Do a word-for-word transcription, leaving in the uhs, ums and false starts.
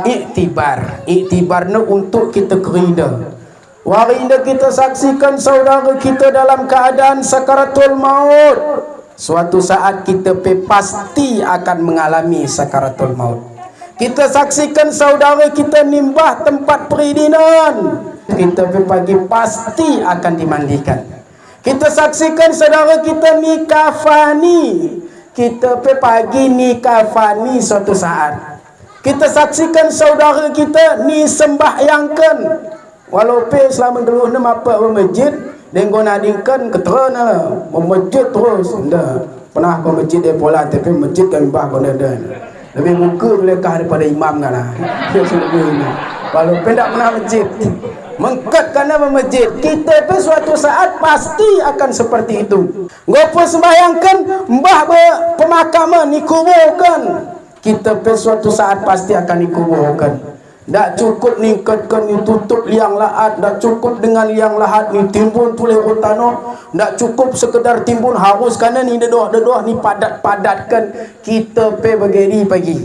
Iktibar, iktibar ne untuk kita kerida. Wari inda kita saksikan saudara kita dalam keadaan sakaratul maut. Suatu saat kita pe pasti akan mengalami sakaratul maut. Kita saksikan saudara kita nimbah tempat peridinan. Kita pe pagi pasti akan dimandikan. Kita saksikan saudara kita nikafani. Kita pe pagi nikafani suatu saat. Kita saksikan saudara kita nisembahyangkan. Walau pe selama dulu ne mapa ba masjid, denggo nadingkan keterana ba masjid terus. Nda pernah ba masjid dia pola, tapi masjid kan bah kau nda. Lebih muka boleh kah daripada imam kan lah. Dia sungguh ini. Walau pe nda pernah masjid. Mengkat kan ba masjid. Kita pe suatu saat pasti akan seperti itu. Gopo sembahyangkan, mbah ba pemakaman, ikuburkan. Kita pe suatu saat pasti akan ikuburkan. Ndak cukup ningkatkan ni tutup liang lahat, ndak cukup dengan liang lahat ni timbun tulih hu tanoh, ndak cukup sekedar timbun, harus kana ni dedoh-dedoh ni padat-padatkan. Kita pe begeri pagi.